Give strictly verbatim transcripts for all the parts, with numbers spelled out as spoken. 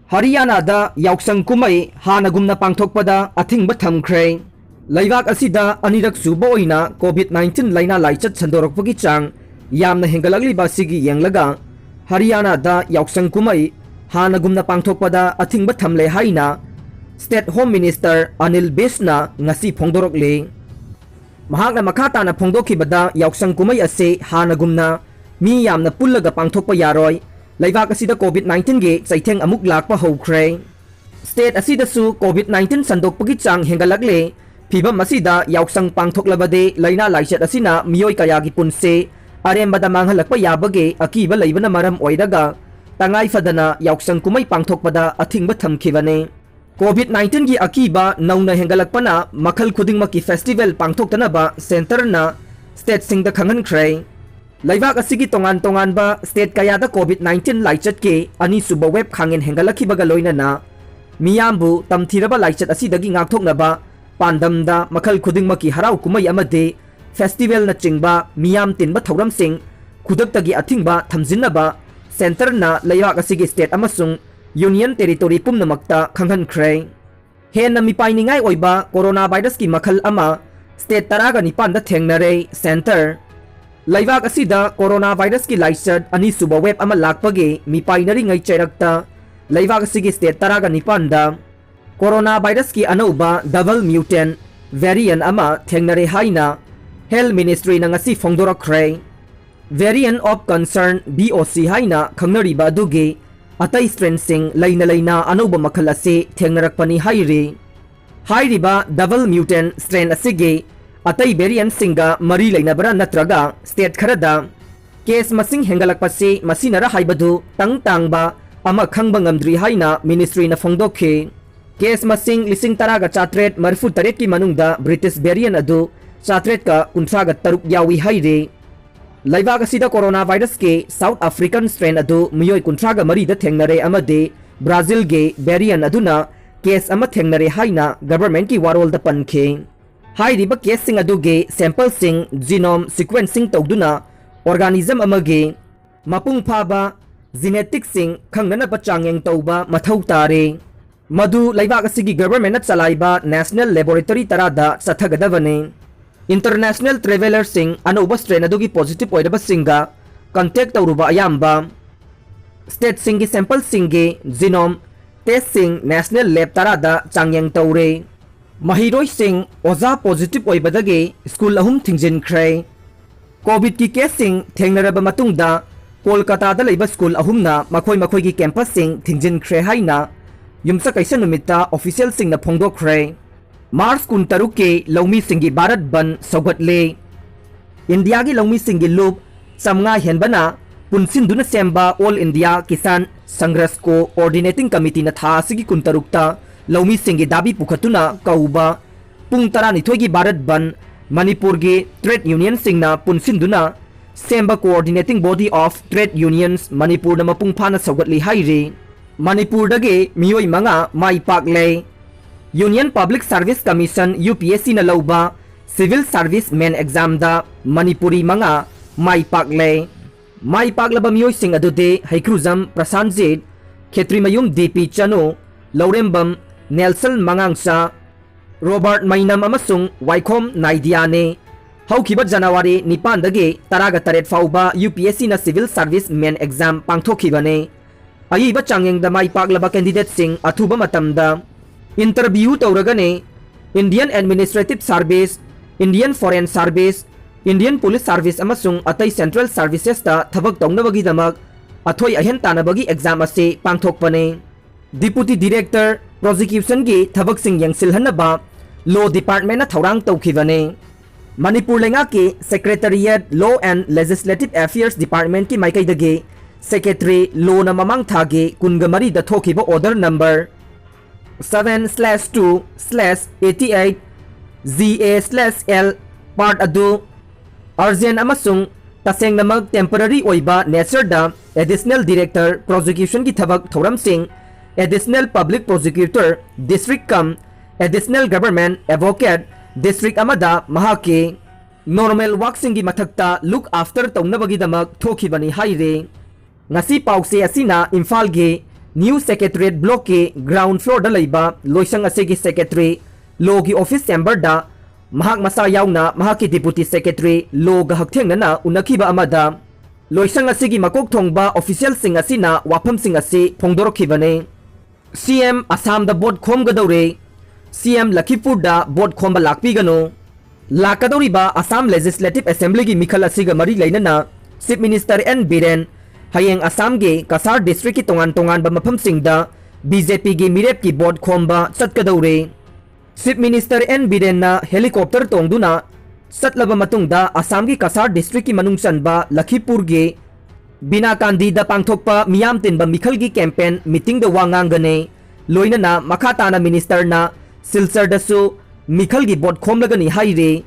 ꯍꯔꯤꯌꯥꯅꯥꯗ ꯌꯥꯎꯁꯪ ꯀꯨꯝꯍꯩ ꯍꯥꯟꯅꯒꯨꯝꯅ ꯄꯥꯡꯊꯣꯛꯄꯗ ꯑꯊꯤꯡꯕ ꯊꯝꯈ꯭ꯔꯦ꯫ ꯂꯩꯕꯥꯛ ꯑꯁꯤꯗ ꯑꯅꯤꯔꯛ ꯁꯨꯕ ꯑꯣꯏꯅ COVID nineteen ꯂꯥꯏꯅꯥ ꯂꯥꯏꯆꯠ ꯁꯟꯗꯣꯔꯛꯄꯒꯤ ꯆꯥꯡ ꯌꯥꯝꯅ ꯍꯦꯟꯒꯠꯂꯛꯂꯤꯕ ꯑꯁꯤꯒꯤ ꯌꯦꯡꯂꯒ ꯍꯔꯤꯌꯥꯅꯥꯗ ꯌꯥꯎꯁꯪ ꯀꯨꯝꯍꯩ ꯍꯥꯟꯅꯒꯨꯝꯅ ꯄꯥꯡꯊꯣꯛꯄꯗ ꯑꯊꯤꯡꯕ ꯊꯝꯂꯦ ꯍꯥꯏꯅ State Home Minister ꯑꯅꯤꯜ ꯕꯤꯁꯅ ꯉꯁꯤ ꯐꯣꯡꯗꯣꯔꯛꯂꯤ꯫ ꯃꯍꯥꯛꯅ ꯃꯈꯥ ꯇꯥꯅ ꯐꯣꯡꯗꯣꯛꯈꯤꯕꯗ, ꯌꯥꯎꯁꯪ ꯀꯨꯝꯍꯩ ꯑꯁꯤ ꯍꯥꯟꯅꯒꯨꯝꯅ ꯃꯤ ꯌꯥꯝꯅ ꯄꯨꯜꯂꯒ ꯄꯥꯡꯊꯣꯛꯄ ꯌꯥꯔꯣꯏ꯫ ꯂꯩꯕꯥꯛ ꯑꯁꯤꯗ COVID nineteen ꯒꯤ ꯆꯩꯊꯦꯡ ꯑꯃꯨꯛ ꯂꯥꯛꯄ ꯍꯧꯈ꯭ꯔꯦ꯫ State ꯑꯁꯤꯗꯁꯨ COVID nineteen ꯁꯟꯗꯣꯛꯄꯒꯤ ꯆꯥꯡ ꯍꯦꯟꯒꯠꯂꯛꯂꯦ꯫ ꯐꯤꯚꯝ ꯑꯁꯤꯗ ꯌꯥꯎꯁꯪ ꯄꯥꯡꯊꯣꯛꯂꯕꯗꯤ ꯂꯥꯏꯅꯥ ꯂꯥꯏꯆꯠ ꯑꯁꯤꯅ ꯃꯤꯑꯣꯏ ꯀꯌꯥꯒꯤ ꯄꯨꯟꯁꯤ ꯑꯔꯦꯝꯕꯗ ꯃꯥꯡꯍꯜꯂꯛꯄ ꯌꯥꯕꯒꯤ ꯑꯀꯤꯕ ꯂꯩꯕꯅ ꯃꯔꯝ ꯑꯣꯏꯔꯒ ꯇꯉꯥꯏ ꯐꯗꯅ ꯌꯥꯎꯁꯪ ꯀꯨꯝꯍꯩ ꯄꯥꯡꯊꯣꯛꯄꯗ ꯑꯊꯤꯡꯕ ꯊꯝꯈꯤꯕꯅꯤ꯫ COVID nineteen ꯒꯤ ꯑꯀꯤꯕ ꯅꯧꯅ ꯍꯦꯟꯒꯠꯂꯛꯄꯅ ꯃꯈꯜ ꯈꯨꯗꯤꯡꯃꯛꯀꯤ festival ꯄꯥꯡꯊꯣꯛꯇꯅꯕ centre ꯅ state ꯁꯤꯡꯗ ꯈꯪꯍꯟꯈ꯭ꯔꯦ꯫ ꯂꯩꯕꯥꯛ ꯑꯁꯤꯒꯤ ꯇꯣꯉꯥꯟ ꯇꯣꯉꯥꯟꯕ state ꯀꯌꯥꯗ COVID nineteen ꯂꯥꯏꯆꯠꯀꯤ ꯑꯅꯤꯁꯨꯕ wave ꯈꯥꯡꯍꯦꯟ ꯍꯦꯟꯒꯠꯂꯛꯈꯤꯕꯒ ꯂꯣꯏꯅꯅ ꯃꯤꯌꯥꯝꯕꯨ ꯇꯝꯊꯤꯔꯕ ꯂꯥꯏꯆꯠ ꯑꯁꯤꯗꯒꯤ ꯉꯥꯛꯊꯣꯛꯅꯕ ꯄꯥꯟꯗꯝꯗ ꯃꯈꯜ ꯈꯨꯗꯤꯡꯃꯛꯀꯤ ꯍꯔꯥꯎ ꯀꯨꯝꯍꯩ ꯑꯃꯗꯤ festival ꯅꯆꯤꯡꯕ ꯃꯤꯌꯥꯝ ꯇꯤꯟꯕ ꯊꯧꯔꯝꯁꯤꯡ ꯈꯨꯗꯛꯇꯒꯤ ꯑꯊꯤꯡꯕ ꯊꯝꯖꯤꯟꯅꯕ centre ꯅ ꯂꯩꯕꯥꯛ ꯑꯁꯤꯒꯤ state ꯑꯃꯁꯨꯡ Union Territory ꯄꯨꯝꯅꯃꯛꯇ ꯈꯪꯍꯟꯈ꯭ꯔꯦ꯫ ꯍꯦꯟꯅ ꯃꯤꯄꯥꯏꯅꯤꯡꯉꯥꯏ ꯑꯣꯏꯕ ꯀꯣꯔꯣꯅꯥ ꯚꯥꯏꯔꯁꯀꯤ ꯃꯈꯜ ꯑꯃ state ꯇꯔꯥꯒ ꯅꯤꯄꯥꯟꯗ ꯊꯦꯡꯅꯔꯦ꯫ Centre ꯂꯩꯕꯥꯛ ꯑꯁꯤꯗ ꯀꯣꯔꯣꯅꯥ ꯚꯥꯏꯔꯁꯀꯤ ꯂꯥꯏꯆꯠ ꯑꯅꯤꯁꯨꯕ wave ꯑꯃ ꯂꯥꯛꯄꯒꯤ ꯃꯤꯄꯥꯏꯅꯔꯤꯉꯩ ꯆꯩꯔꯛꯇ ꯂꯩꯕꯥꯛ ꯑꯁꯤꯒꯤ state ꯇꯔꯥꯒ ꯅꯤꯄꯥꯟꯗ ꯀꯣꯔꯣꯅꯥ ꯚꯥꯏꯔꯁꯀꯤ ꯑꯅꯧꯕ double mutant variant ꯑꯃ ꯊꯦꯡꯅꯔꯦ ꯍꯥꯏꯅ Health Ministry ꯅ ꯉꯁꯤ ꯐꯣꯡꯗꯣꯔꯛꯈ꯭ꯔꯦ꯫ Variant of Concern, V O C, ꯍꯥꯏꯅ ꯈꯪꯅꯔꯤꯕ ꯑꯗꯨꯒꯤ ꯑꯇꯩ strain ꯁꯤꯡ ꯂꯩꯅ ꯂꯩꯅ ꯑꯅꯧꯕ ꯃꯈꯜ ꯑꯁꯤ ꯊꯦꯡꯅꯔꯛꯄꯅꯤ ꯍꯥꯏꯔꯤ꯫ ꯍꯥꯏꯔꯤꯕ double mutant strain ꯑꯁꯤꯒꯤ ꯑꯇꯩ variant ꯁꯤꯡꯒ ꯃꯔꯤ ꯂꯩꯅꯕ꯭ꯔꯥ ꯅꯠꯇ꯭ꯔꯒ state ꯈꯔꯗ case ꯃꯁꯤꯡ ꯍꯦꯟꯒꯠꯂꯛꯄꯁꯤ ꯃꯁꯤꯅꯔ ꯍꯥꯏꯕꯗꯨ ꯇꯪ ꯇꯥꯡꯕ ꯑꯃ ꯈꯪꯕ ꯉꯝꯗ꯭ꯔꯤ ꯍꯥꯏꯅ ministry ꯅ ꯐꯣꯡꯗꯣꯛꯈꯤ꯫ Case ꯃꯁꯤꯡ ꯂꯤꯁꯤꯡ ꯇꯔꯥꯒ ꯆꯥꯇ꯭ꯔꯦꯠ ꯃꯔꯤꯐꯨ ꯇꯔꯦꯠꯀꯤ ꯃꯅꯨꯡꯗ British variant ꯑꯗꯨ ꯆꯥꯇ꯭ꯔꯦꯠꯀ ꯀꯨꯟꯊ꯭ꯔꯥꯒ ꯇꯔꯨꯛ ꯌꯥꯎꯏ ꯍꯥꯏꯔꯤ꯫ ꯂꯩꯕꯥꯛ ꯑꯁꯤꯗ ꯀꯣꯔꯣꯅꯥ ꯚꯥꯏꯔꯁꯀꯤ South African strain ꯑꯗꯨ ꯃꯤꯑꯣꯏ ꯀꯨꯟꯊ꯭ꯔꯥꯒ ꯃꯔꯤꯗ ꯊꯦꯡꯅꯔꯦ ꯑꯃꯗꯤ ꯕ꯭ꯔꯥꯖꯤꯜꯒꯤ variant ꯑꯗꯨꯅ case ꯑꯃ ꯊꯦꯡꯅꯔꯦ ꯍꯥꯏꯅ government ꯀꯤ ꯋꯥꯔꯣꯜꯗ ꯄꯟꯈꯤ꯫ ꯍꯥꯏꯔꯤꯕ case ꯁꯤꯡ ꯑꯗꯨꯒꯤ sample ꯁꯤꯡ genome sequencing ꯇꯧꯗꯨꯅ organism ꯑꯃꯒꯤ ꯃꯄꯨꯡ ꯐꯥꯕ ꯖꯤꯅꯦꯇꯤꯛꯁꯤꯡ ꯈꯪꯅꯅꯕ ꯆꯥꯡꯌꯦꯡ ꯇꯧꯕ ꯃꯊꯧ ꯇꯥꯔꯦ꯫ ꯃꯗꯨ ꯂꯩꯕꯥꯛ ꯑꯁꯤꯒꯤ ꯒꯚꯔꯟꯃꯦꯟꯠꯅ ꯆꯂꯥꯏꯕ ꯅꯦꯁꯅꯦꯜ ꯂꯦꯕꯣꯔꯦꯇꯣꯔꯤ ꯇꯔꯥꯗ ꯆꯠꯊꯒꯗꯕꯅꯤ꯫ ꯏꯟꯇꯔꯅꯦꯁꯅꯦꯜ ꯇ꯭ꯔꯦꯚꯦꯂꯔꯁꯤꯡ ꯑꯅꯧꯕ ꯁ꯭ꯇ꯭ꯔꯦꯟ ꯑꯗꯨꯒꯤ ꯄꯣꯖꯤꯇꯤꯚ ꯑꯣꯏꯔꯕꯁꯤꯡꯒ ꯀꯟꯇꯦꯛ ꯇꯧꯔꯨꯕ ꯑꯌꯥꯝꯕ ꯁ꯭ꯇꯦꯠꯁꯤꯡꯒꯤ ꯁꯦꯝꯄꯜꯁꯤꯡꯒꯤ ꯖꯤꯅꯣꯝ ꯇꯦꯁꯁꯤꯡ ꯅꯦꯁꯅꯦꯜ ꯂꯦꯕ ꯇꯔꯥꯗ ꯆꯥꯡꯌꯦꯡ ꯇꯧꯔꯦ꯫ ꯃꯍꯩꯔꯣꯏꯁꯤꯡ ꯑꯣꯖꯥ ꯄꯣꯖꯤꯇꯤꯚ ꯑꯣꯏꯕꯗꯒꯤ ꯁ꯭ꯀꯨꯜ ꯑꯍꯨꯝ ꯊꯤꯡꯖꯤꯟꯈ꯭ꯔꯦ꯫ ꯀꯣꯚꯤꯗꯀꯤ ꯀꯦꯁꯁꯤꯡ ꯊꯦꯡꯅꯔꯕ ꯃꯇꯨꯡꯗ ꯀꯣꯜꯀꯥꯇꯥꯗ ꯂꯩꯕ ꯁ꯭ꯀꯨꯜ ꯑꯍꯨꯝꯅ ꯃꯈꯣꯏ ꯃꯈꯣꯏꯒꯤ ꯀꯦꯝꯄꯁꯁꯤꯡ ꯊꯤꯡꯖꯤꯟꯈ꯭ꯔꯦ ꯍꯥꯏꯅ ꯌꯨꯝꯁꯀꯩꯁ ꯅꯨꯃꯤꯠꯇ ꯑꯣꯐꯤꯁꯤꯌꯦꯜꯁꯤꯡꯅ ꯐꯣꯡꯗꯣꯛꯈ꯭ꯔꯦ꯫ ꯃꯥꯔꯆ ꯀꯨꯟꯇꯔꯨꯛꯀꯤ ꯂꯧꯃꯤꯁꯤꯡꯒꯤ ꯚꯥꯔꯠ ꯕꯟꯗ ꯁꯧꯒꯠꯂꯦ꯫ ꯏꯟꯗꯤꯌꯥꯒꯤ ꯂꯧꯃꯤꯁꯤꯡꯒꯤ ꯂꯨꯞ ꯆꯥꯝꯃꯉꯥ ꯍꯦꯟꯕꯅ ꯄꯨꯟꯁꯤꯟꯗꯨꯅ ꯁꯦꯝꯕ all India Kisan Sangharsh coordinating ꯀꯃꯤꯇꯤꯅ ꯊꯥ ꯑꯁꯤꯒꯤ ꯀꯨꯟꯇꯔꯨꯛꯇ ꯂꯧꯃꯤꯁꯤꯡꯒꯤ ꯗꯥꯕꯤ ꯄꯨꯈꯠꯇꯨꯅ ꯀꯧꯕ ꯄꯨꯡ ꯇꯔꯥꯅꯤꯊꯣꯏꯒꯤ ꯚꯥꯔꯠ ꯕꯟꯗ ꯃꯅꯤꯄꯨꯔꯒꯤ ꯇ꯭ꯔꯦꯗ ꯌꯨꯅꯤꯌꯟꯁꯤꯡꯅ ꯄꯨꯟꯁꯤꯟꯗꯨꯅ ꯁꯦꯝꯕ Coordinating Body of Trade Unions ꯃꯅꯤꯄꯨꯔꯗ ꯃꯄꯨꯡ ꯐꯥꯅ ꯁꯧꯒꯠꯂꯤ ꯍꯥꯏꯔꯤ꯫ ꯃꯅꯤꯄꯨꯔꯗꯒꯤ ꯃꯤꯑꯣꯏ ꯃꯉꯥ ꯃꯥꯏ ꯄꯥꯛꯂꯦ꯫ Union Public Service Commission, UPSCꯅ ꯂꯧꯕ Civil Service Men Examꯗ ꯃꯅꯤꯄꯨꯔꯤ ꯃꯉꯥ ꯃꯥꯏ ꯄꯥꯛꯂꯦ꯫ ꯃꯥꯏ ꯄꯥꯛꯂꯕ ꯃꯤꯑꯣꯏꯁꯤꯡ ꯑꯗꯨꯗꯤ ꯍꯩꯀ꯭ꯔꯨꯖꯝ ꯄ꯭ꯔꯁꯥꯟꯖꯤꯠ, ꯈꯦꯇ꯭ꯔꯤꯃꯌꯨꯝ ꯗꯤ ꯄꯤ ꯆꯅꯨ, ꯂꯧꯔꯦꯝꯕꯝ ꯅꯦꯜꯁꯟ ꯃꯉꯥꯡꯆꯥ, ꯔꯣꯕꯥꯔꯠ ꯃꯩꯅꯝ ꯑꯃꯁꯨꯡ ꯋꯥꯏꯈꯣꯝ ꯅꯥꯏꯗꯤꯌꯥꯅꯤ꯫ ꯍꯧꯈꯤꯕ ꯖꯅꯋꯥꯔꯤ ꯅꯤꯄꯥꯟꯗꯒꯤ ꯇꯔꯥꯒ ꯇꯔꯦꯠ ꯐꯥꯎꯕ UPSCꯅ Civil Service Men Exam ꯄꯥꯡꯊꯣꯛꯈꯤꯕꯅꯤ꯫ ꯑꯏꯕ ꯆꯥꯡꯌꯦꯡꯗ ꯃꯥꯏ ꯄꯥꯛꯂꯕ ꯀꯦꯟꯗꯤꯗꯦꯠꯁꯤꯡ ꯑꯊꯨꯕ ꯃꯇꯝꯗ interview ꯇꯧꯔꯒꯅꯤ꯫ Indian Administrative Service, Indian Foreign Service, Indian Police Service ꯑꯃꯁꯨꯡ ꯑꯇꯩ ꯁꯦꯟꯇ꯭ꯔꯦꯜ ꯁꯔꯚꯤꯁꯦꯁꯇ ꯊꯕꯛ ꯇꯧꯅꯕꯒꯤꯗꯃꯛ ꯑꯊꯣꯏ ꯑꯍꯦꯟ ꯇꯥꯟꯅꯕꯒꯤ ꯑꯦꯛꯖꯥꯝ ꯑꯁꯤ ꯄꯥꯡꯊꯣꯛꯄꯅꯤ꯫ Deputy Director Prosecutionꯒꯤ ꯊꯕꯛꯁꯤꯡ ꯌꯦꯡꯁꯤꯜꯍꯟꯅꯕ Law Departmentꯅ ꯊꯧꯔꯥꯡ ꯇꯧꯈꯤꯕꯅꯤ꯫ ꯃꯅꯤꯄꯨꯔ ꯂꯩꯉꯥꯛꯀꯤ Secretariat, Law and Legislative Affairs Departmentꯀꯤ ꯃꯥꯏꯀꯩꯗꯒꯤ Secretary Lawꯅ ꯃꯃꯥꯡ ꯊꯥꯒꯤ ꯀꯨꯟꯒ ꯃꯔꯤꯗ ꯊꯣꯛꯈꯤꯕ order number seven slash two slash eighty eight G A slash L part ꯑꯗꯨ urgent ꯑꯃꯁꯨꯡ ꯇꯁꯦꯡꯅꯃꯛ temporary ꯑꯣꯏꯕ natureꯗ Additional Director Prosecutionꯒꯤ ꯊꯕꯛ ꯊꯧꯔꯝꯁꯤꯡ, Additional Public Prosecutor, District cum Additional Government Advocate, District ꯑꯃꯗ ꯃꯍꯥꯛꯀꯤ normal workꯁꯤꯡꯒꯤ ꯃꯊꯛꯇ look after ꯇꯧꯅꯕꯒꯤꯗꯃꯛ ꯊꯣꯛꯈꯤꯕꯅꯤ ꯍꯥꯏꯔꯤ꯫ ꯉꯁꯤ ꯄꯥꯎꯆꯦ ꯑꯁꯤꯅ ꯏꯝꯐꯥꯜꯒꯤ ꯅ꯭ꯌꯨ ꯁꯦꯀ꯭ꯔꯦꯇꯔꯤꯌꯦꯠ ꯕ꯭ꯂꯣꯛꯀꯤ ꯒ꯭ꯔꯥꯎꯟ ꯐ꯭ꯂꯣꯔꯗ ꯂꯩꯕ ꯂꯣꯏꯁꯪ ꯑꯁꯤꯒꯤ ꯁꯦꯀ꯭ꯔꯦꯇꯔꯤ ꯂꯣꯒꯤ ꯑꯣꯐꯤꯁ ꯆꯦꯝꯕꯔꯗ ꯃꯍꯥꯛ ꯃꯁꯥ ꯌꯥꯎꯅ ꯃꯍꯥꯛꯀꯤ ꯗꯤꯄꯨꯇꯤ ꯁꯦꯀ꯭ꯔꯦꯇꯔꯤ ꯂꯣꯒ ꯍꯛꯊꯦꯡꯅꯅ ꯎꯅꯈꯤꯕ ꯑꯃꯗ ꯂꯣꯏꯁꯪ ꯑꯁꯤꯒꯤ ꯃꯀꯣꯛ ꯊꯣꯡꯕ ꯑꯣꯐꯤꯁꯤꯌꯦꯜꯁꯤꯡ ꯑꯁꯤꯅ ꯋꯥꯐꯝꯁꯤꯡ ꯑꯁꯤ ꯐꯣꯡꯗꯣꯔꯛꯈꯤꯕꯅꯤ꯫ ꯁꯤ ꯑꯦꯝ ꯑꯁꯥꯝꯗ ꯚꯣꯠ ꯈꯣꯝꯒꯗꯧꯔꯦ꯫ ꯁꯤ ꯑꯦꯝ ꯂꯈꯤꯄꯨꯔꯗ ꯚꯣꯠ ꯈꯣꯝꯕ ꯂꯥꯛꯄꯤꯒꯅꯨ꯫ ꯂꯥꯛꯀꯗꯧꯔꯤꯕ ꯑꯁꯥꯝ ꯂꯦꯖꯤꯁꯂꯦꯇꯤꯚ ꯑꯦꯁꯦꯝꯕ꯭ꯂꯤꯒꯤ ꯃꯤꯈꯜ ꯑꯁꯤꯒ ꯃꯔꯤ ꯂꯩꯅꯅ ꯆꯤꯐ ꯃꯤꯅꯤꯁꯇꯔ ꯑꯦꯟ ꯕꯤꯔꯦꯟ ꯍꯌꯦꯡ ꯑꯁꯥꯝꯒꯤ ꯀꯁꯥꯔ ꯗꯤꯁꯇ꯭ꯔꯤꯛꯀꯤ ꯇꯣꯉꯥꯟ ꯇꯣꯉꯥꯟꯕ ꯃꯐꯝꯁꯤꯡꯗ ꯕꯤ ꯖꯦ ꯄꯤꯒꯤ ꯃꯤꯔꯦꯞꯀꯤ ꯚꯣꯠ ꯈꯣꯝꯕ ꯆꯠꯀꯗꯧꯔꯦ꯫ ꯆꯤꯐ ꯃꯤꯅꯤꯁꯇꯔ ꯑꯦꯟ ꯕꯤꯔꯦꯟꯅ ꯍꯦꯂꯤꯀꯣꯞꯇꯔ ꯇꯣꯡꯗꯨꯅ ꯆꯠꯂꯕ ꯃꯇꯨꯡꯗ ꯑꯁꯥꯝꯒꯤ ꯀꯁꯥꯔ ꯗꯤꯁꯇ꯭ꯔꯤꯛꯀꯤ ꯃꯅꯨꯡ ꯆꯟꯕ ꯂꯈꯤꯄꯨꯔꯒꯤ ꯕꯤꯅꯥꯀꯥꯟꯗꯤꯗ ꯄꯥꯡꯊꯣꯛꯄ ꯃꯤꯌꯥꯝ ꯇꯤꯟꯕ ꯃꯤꯈꯜꯒꯤ ꯀꯦꯝꯄꯦꯟ ꯃꯤꯇꯤꯡꯗ ꯋꯥ ꯉꯥꯡꯒꯅꯤ꯫ ꯂꯣꯏꯅꯅ ꯃꯈꯥ ꯇꯥꯅ ꯃꯤꯅꯤꯁꯇꯔꯅ ꯁꯤꯜꯆꯔꯗꯁꯨ ꯃꯤꯈꯜꯒꯤ ꯚꯣꯠ ꯈꯣꯝꯂꯒꯅꯤ ꯍꯥꯏꯔꯤ꯫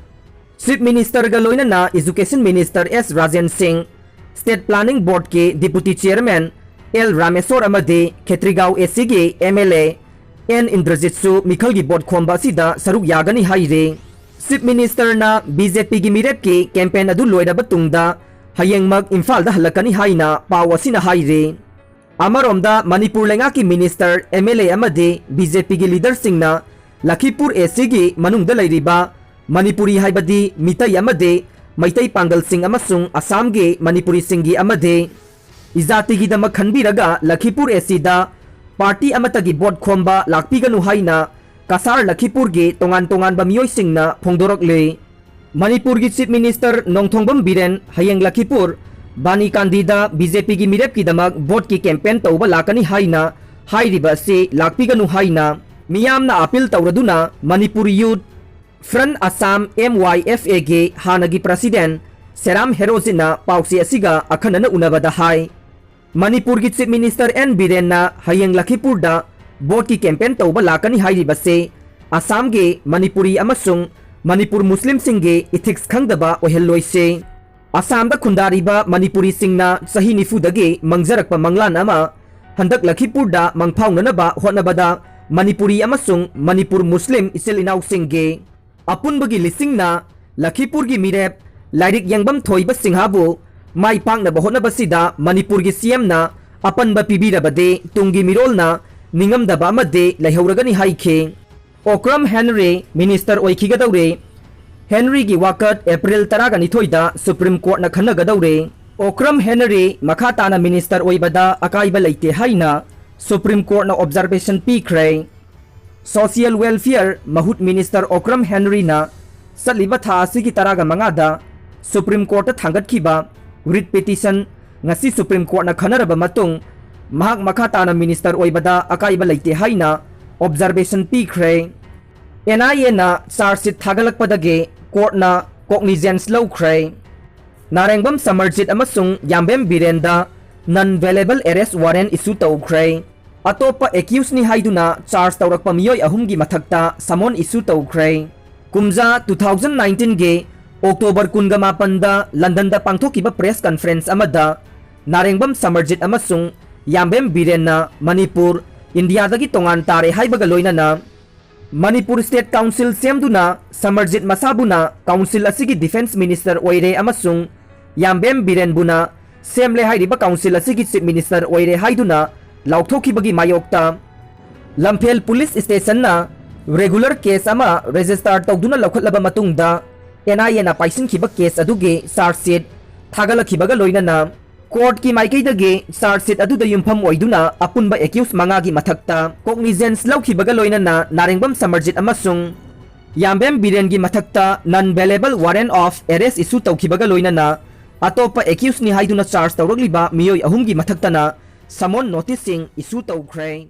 ꯆꯤꯐ ꯃꯤꯅꯤꯁꯇꯔꯒ ꯂꯣꯏꯅꯅ education minister S Rajen Singh, state planning ꯕꯣꯔꯗꯀꯤ ꯗꯤꯄꯨꯇꯤ ꯆꯤꯌꯔꯃꯦꯟ ꯑꯦꯜ ꯔꯥꯃꯦꯁꯣꯔ ꯑꯃꯗꯤ ꯈꯦꯇ꯭ꯔꯤꯒꯥꯎ ꯑꯦ ꯁꯤꯒꯤ ꯑꯦꯝ ꯑꯦꯜ ꯑꯦ ꯑꯦꯟ ꯏꯟꯗ꯭ꯔꯖꯤꯠꯁꯨ ꯃꯤꯈꯜꯒꯤ ꯚꯣꯠ ꯈꯣꯝꯕ ꯑꯁꯤꯗ ꯁꯔꯨꯛ ꯌꯥꯒꯅꯤ ꯍꯥꯏꯔꯤ꯫ ꯆꯤꯐ ꯃꯤꯅꯤꯁꯇꯔꯅ ꯕꯤ ꯖꯦ ꯄꯤꯒꯤ ꯃꯤꯔꯦꯞꯀꯤ ꯀꯦꯝꯄꯦꯟ ꯑꯗꯨ ꯂꯣꯏꯔꯕ ꯇꯨꯡꯗ ꯍꯌꯦꯡꯃꯛ ꯏꯝꯐꯥꯜꯗ ꯍꯜꯂꯛꯀꯅꯤ ꯍꯥꯏꯅ ꯄꯥꯎ ꯑꯁꯤꯅ ꯍꯥꯏꯔꯤ꯫ ꯑꯃꯔꯣꯝꯗ ꯃꯅꯤꯄꯨꯔ ꯂꯩꯉꯥꯛꯀꯤ ꯃꯤꯅꯤꯁꯇꯔ, ꯑꯦꯝ ꯑꯦꯜ ꯑꯦ ꯑꯃꯗꯤ ꯕꯤ ꯖꯦ ꯄꯤꯒꯤ ꯂꯤꯗꯔꯁꯤꯡꯅ ꯂꯈꯤꯄꯨꯔ ꯑꯦ ꯁꯤꯒꯤ ꯃꯅꯨꯡꯗ ꯂꯩꯔꯤꯕ ꯃꯅꯤꯄꯨꯔꯤ ꯍꯥꯏꯕꯗꯤ ꯃꯤꯇꯩ ꯑꯃꯗꯤ ꯃꯩꯇꯩ ꯄꯥꯡꯒꯜꯁꯤꯡ ꯑꯃꯁꯨꯡ ꯑꯁꯥꯝꯒꯤ ꯃꯅꯤꯄꯨꯔꯤꯁꯤꯡꯒꯤ ꯑꯃꯗꯤ ꯏꯖꯥꯇꯤꯒꯤꯗꯃꯛ ꯈꯟꯕꯤꯔꯒ ꯂꯈꯤꯄꯨꯔ ꯑꯦ ꯁꯤꯗ ꯄꯥꯔꯇꯤ ꯑꯃꯠꯇꯒꯤ ꯚꯣꯠ ꯈꯣꯝꯕ ꯂꯥꯛꯄꯤꯒꯅꯨ ꯍꯥꯏꯅ ꯀꯁꯥꯔ ꯂꯈꯤꯄꯨꯔꯒꯤ ꯇꯣꯉꯥꯟ ꯇꯣꯉꯥꯟꯕ ꯃꯤꯑꯣꯏꯁꯤꯡꯅ ꯐꯣꯡꯗꯣꯔꯛꯂꯤ꯫ ꯃꯅꯤꯄꯨꯔꯒꯤ ꯆꯤꯐ ꯃꯤꯅꯤꯁꯇꯔ ꯅꯣꯡꯊꯣꯡꯕꯝ ꯕꯤꯔꯦꯟ ꯍꯌꯦꯡ ꯂꯈꯤꯄꯨꯔ ꯕꯥꯅꯤꯀꯥꯟꯗꯤꯗ ꯕꯤ ꯖꯦ ꯄꯤꯒꯤ ꯃꯤꯔꯦꯞꯀꯤꯗꯃꯛ ꯚꯣꯠꯀꯤ ꯀꯦꯝꯄꯦꯟ ꯇꯧꯕ ꯂꯥꯛꯀꯅꯤ ꯍꯥꯏꯅ ꯍꯥꯏꯔꯤꯕ ꯑꯁꯤ ꯂꯥꯛꯄꯤꯒꯅꯨ ꯍꯥꯏꯅ ꯃꯤꯌꯥꯝꯅ ꯑꯥꯄꯤꯜ ꯇꯧꯔꯗꯨꯅ ꯃꯅꯤꯄꯨꯔ ꯌꯨꯠ ꯐ꯭ꯔꯟꯠ ꯑꯁꯥꯝ, ꯑꯦꯝ ꯋꯥꯏ ꯑꯦꯐ ꯑꯦꯒꯤ ꯍꯥꯟꯅꯒꯤ ꯄ꯭ꯔꯁꯤꯗꯦꯟ ꯁꯦꯔꯥꯝ ꯍꯦꯔꯣꯖꯤꯠꯅ ꯄꯥꯎꯆꯦ ꯑꯁꯤꯒ ꯑꯈꯟꯅꯅ ꯎꯅꯕꯗ ꯍꯥꯏ꯫ ꯃꯅꯤꯄꯨꯔꯒꯤ ꯆꯤꯐ ꯃꯤꯅꯤꯁꯇꯔ ꯑꯦꯟ ꯕꯤꯔꯦꯟꯅ ꯍꯌꯦꯡ ꯂꯈꯤꯄꯨꯔꯗ ꯚꯣꯠꯀꯤ ꯀꯦꯝꯄꯦꯟ ꯇꯧꯕ ꯂꯥꯛꯀꯅꯤ ꯍꯥꯏꯔꯤꯕꯁꯤ ꯑꯁꯥꯝꯒꯤ ꯃꯅꯤꯄꯨꯔꯤ ꯑꯃꯁꯨꯡ ꯃꯅꯤꯄꯨꯔ ꯃꯨꯁꯂꯤꯝꯁꯤꯡꯒꯤ ꯏꯊꯤꯛꯁ ꯈꯪꯗꯕ ꯑꯣꯏꯍꯜꯂꯣꯏꯁꯤ꯫ ꯑꯁꯥꯝꯗ ꯈꯨꯟꯗꯥꯔꯤꯕ ꯃꯅꯤꯄꯨꯔꯤꯁꯤꯡꯅ ꯆꯍꯤ ꯅꯤꯐꯨꯗꯒꯤ ꯃꯪꯖꯔꯛꯄ ꯃꯪꯂꯥꯟ ꯑꯃ ꯍꯟꯗꯛ ꯂꯈꯤꯄꯨꯔꯗ ꯃꯪꯐꯥꯎꯅꯅꯕ ꯍꯣꯠꯅꯕꯗ ꯃꯅꯤꯄꯨꯔꯤ ꯑꯃꯁꯨꯡ ꯃꯅꯤꯄꯨꯔ ꯃꯨꯁꯂꯤꯝ ꯏꯆꯤꯜ ꯏꯅꯥꯎꯁꯤꯡꯒꯤ ꯑꯄꯨꯟꯕꯒꯤ ꯂꯤꯁꯤꯡꯅ ꯂꯈꯤꯄꯨꯔꯒꯤ ꯃꯤꯔꯦꯞ ꯂꯥꯏꯔꯤꯛ ꯌꯦꯡꯐꯝ ꯊꯣꯏꯕ ꯁꯤꯡꯍꯕꯨ ꯃꯥꯏ ꯄꯥꯛꯅꯕ ꯍꯣꯠꯅꯕꯁꯤꯗ ꯃꯅꯤꯄꯨꯔꯒꯤ ꯁꯤ ꯑꯦꯝꯅ ꯑꯄꯟꯕ ꯄꯤꯕꯤꯔꯕꯗꯤ ꯇꯨꯡꯒꯤ ꯃꯤꯔꯣꯜꯅ ꯅꯤꯡꯉꯝꯗꯕ ꯑꯃꯗꯤ ꯂꯩꯍꯧꯔꯒꯅꯤ ꯍꯥꯏꯈꯤ꯫ ꯑꯣꯀ꯭ꯔꯝ ꯍꯦꯅꯔꯤ ꯃꯤꯅꯤꯁꯇꯔ ꯑꯣꯏꯈꯤꯒꯗꯧꯔꯦ꯫ ꯍꯦꯅꯔꯤꯒꯤ ꯋꯥꯀꯠ ꯑꯦꯄ꯭ꯔꯤꯜ ꯇꯔꯥꯒ ꯅꯤꯊꯣꯏꯗ ꯁꯨꯄ꯭ꯔꯤꯝ ꯀꯣꯔꯠꯅ ꯈꯟꯅꯒꯗꯧꯔꯦ꯫ ꯑꯣꯀ꯭ꯔꯝ ꯍꯦꯅꯔꯤ ꯃꯈꯥ ꯇꯥꯅ ꯃꯤꯅꯤꯁꯇꯔ ꯑꯣꯏꯕꯗ ꯑꯀꯥꯏꯕ ꯂꯩꯇꯦ ꯍꯥꯏꯅ ꯁꯨꯄ꯭ꯔꯤꯝ ꯀꯣꯔꯠꯅ ꯑꯣꯕꯖꯔꯕꯦꯁꯟ ꯄꯤꯈ꯭ꯔꯦ꯫ ꯁꯣꯁꯤꯌꯦꯜ ꯋꯦꯜꯐꯤꯌꯔ ꯃꯍꯨꯠ ꯃꯤꯅꯤꯁꯇꯔ ꯑꯣꯀ꯭ꯔꯝ ꯍꯦꯅꯔꯤꯅ ꯆꯠꯂꯤꯕ ꯊꯥ ꯑꯁꯤꯒꯤ ꯇꯔꯥꯒ ꯃꯉꯥꯗ ꯁꯨꯄ꯭ꯔꯤꯝ ꯀꯣꯔꯠꯇ ꯊꯥꯡꯒꯠꯈꯤꯕ ꯔꯤꯠ ꯄꯤꯇꯤꯁꯟ ꯉꯁꯤ ꯁꯨꯄ꯭ꯔꯤꯝ ꯀꯣꯔꯠꯅ ꯈꯟꯅꯔꯕ ꯃꯇꯨꯡ, ꯃꯍꯥꯛ ꯃꯈꯥ ꯇꯥꯅ ꯃꯤꯅꯤꯁꯇꯔ ꯑꯣꯏꯕꯗ ꯑꯀꯥꯏꯕ ꯂꯩꯇꯦ ꯍꯥꯏꯅ ꯑꯣꯕꯖꯔꯕꯦꯁꯟ ꯄꯤꯈ꯭ꯔꯦ꯫ ꯑꯦꯟ ꯑꯥꯏ ꯑꯦꯅ ꯆꯥꯔꯖ ꯁꯤꯠ ꯊꯥꯒꯠꯂꯛꯄꯗꯒꯤ ꯀꯣꯔꯠꯅ ꯀꯣꯛꯅꯤꯖꯦꯟꯁ ꯂꯧꯈ꯭ꯔꯦ꯫ ꯅꯥꯔꯦꯡꯕꯝ ꯁꯃꯔꯖꯤꯠ ꯑꯃꯁꯨꯡ ꯌꯥꯝꯕꯦꯝ ꯕꯤꯔꯦꯟꯗ ꯅꯟ ꯕꯦꯂꯦꯕꯜ ꯑꯦꯔꯦꯁ ꯋꯥꯔꯦꯟ ꯏꯁꯨ ꯇꯧꯈ꯭ꯔꯦ꯫ ꯑꯇꯣꯞꯄ ꯑꯦꯀ꯭ꯌꯨꯁꯅꯤ ꯍꯥꯏꯗꯨꯅ ꯆꯥꯔꯖ ꯇꯧꯔꯛꯄ ꯃꯤꯑꯣꯏ ꯑꯍꯨꯝꯒꯤ ꯃꯊꯛꯇ ꯁꯃꯣꯟ ꯏꯁꯨ ꯇꯧꯈ꯭ꯔꯦ꯫ ꯀꯨꯝꯖꯥ ꯇꯨ ꯊꯥꯎꯖꯟ ꯅꯥꯏꯟꯇꯤꯟꯒꯤ ꯑꯣꯛꯇꯣꯕꯔ ꯀꯨꯟꯒ ꯃꯥꯄꯟꯗ ꯂꯟꯗꯟꯗ ꯄꯥꯡꯊꯣꯛꯈꯤꯕ ꯄ꯭ꯔꯦꯁ ꯀꯟꯐꯔꯦꯟꯁ ꯑꯃꯗ ꯅꯥꯔꯦꯡꯕꯝ ꯁꯃꯔꯖꯤꯠ ꯑꯃꯁꯨꯡ ꯌꯥꯝꯕꯦꯝ ꯕꯤꯔꯦꯟꯅ ꯃꯅꯤꯄꯨꯔ ꯏꯟꯗꯤꯌꯥꯗꯒꯤ ꯇꯣꯉꯥꯟ ꯇꯥꯔꯦ ꯍꯥꯏꯕꯒ ꯂꯣꯏꯅꯅ ꯃꯅꯤꯄꯨꯔ ꯁ꯭ꯇꯦꯠ ꯀꯥꯎꯟꯁꯤꯜ ꯁꯦꯝꯗꯨꯅ ꯁꯃꯔꯖꯤꯠ ꯃꯁꯥꯕꯨꯅ ꯀꯥꯎꯟꯁꯤꯜ ꯑꯁꯤꯒꯤ ꯗꯤꯐꯦꯟꯁ ꯃꯤꯅꯤꯁꯇꯔ ꯑꯣꯏꯔꯦ ꯑꯃꯁꯨꯡ ꯌꯥꯝꯕꯦꯝ ꯕꯤꯔꯦꯟꯕꯨꯅ ꯁꯦꯝꯂꯦ ꯍꯥꯏꯔꯤꯕ ꯀꯥꯎꯟꯁꯤꯜ ꯑꯁꯤꯒꯤ ꯆꯤꯐ ꯃꯤꯅꯤꯁꯇꯔ ꯑꯣꯏꯔꯦ ꯍꯥꯏꯗꯨꯅ ꯂꯥꯎꯊꯣꯛꯈꯤꯕꯒꯤ ꯃꯥꯌꯣꯛꯇ ꯂꯝꯐꯦꯜ ꯄꯨꯂꯤꯁ ꯁ꯭ꯇꯦꯁꯟꯅ ꯔꯦꯒꯨꯂꯔ ꯀꯦꯁ ꯑꯃ ꯔꯦꯖꯤꯁꯇꯥꯔ ꯇꯧꯗꯨꯅ ꯂꯧꯈꯠꯂꯕ ꯃꯇꯨꯡꯗ ꯑꯦꯟ ꯑꯥꯏ ꯑꯦꯅ ꯄꯥꯏꯁꯤꯟꯈꯤꯕ ꯀꯦꯁ ꯑꯗꯨꯒꯤ ꯆꯥꯔꯖ ꯁꯤꯠ ꯊꯥꯒꯠꯂꯛꯈꯤꯕꯒ ꯂꯣꯏꯅꯅ ꯀꯣꯔꯠꯀꯤ ꯃꯥꯏꯀꯩꯗꯒꯤ ꯆꯥꯔꯖ ꯁꯤꯠ ꯑꯗꯨꯗ ꯌꯨꯝꯐꯝ ꯑꯣꯏꯗꯨꯅ ꯑꯄꯨꯟꯕ ꯑꯦꯀ꯭ꯌꯨꯁ ꯃꯉꯥꯒꯤ ꯃꯊꯛꯇ ꯀꯣꯛꯅꯤꯖꯦꯟꯁ ꯂꯧꯈꯤꯕꯒ ꯂꯣꯏꯅꯅ ꯅꯥꯔꯦꯡꯕꯝ ꯁꯃꯔꯖꯤꯠ ꯑꯃꯁꯨꯡ ꯌꯥꯝꯕꯦꯝ ꯕꯤꯔꯦꯟꯒꯤ ꯃꯊꯛꯇ ꯅꯟ ꯕꯦꯂꯦꯕꯜ ꯋꯥꯔꯦꯟ ꯑꯣꯐ ꯑꯦꯔꯦꯁ ꯏꯁꯨ ꯇꯧꯈꯤꯕꯒ ꯂꯣꯏꯅꯅ ꯑꯇꯣꯞꯄ ꯑꯦꯀ꯭ꯌꯨꯁꯅꯤ ꯍꯥꯏꯗꯨꯅ ꯆꯥꯔꯖ ꯇꯧꯔꯛꯂꯤꯕ ꯃꯤꯑꯣꯏ ꯑꯍꯨꯝꯒꯤ ꯃꯊꯛꯇꯅ ꯁꯃꯣꯟ ꯅꯣꯇꯤꯁꯁꯤꯡ ꯏꯁꯨ ꯇꯧꯈ꯭ꯔꯦ꯫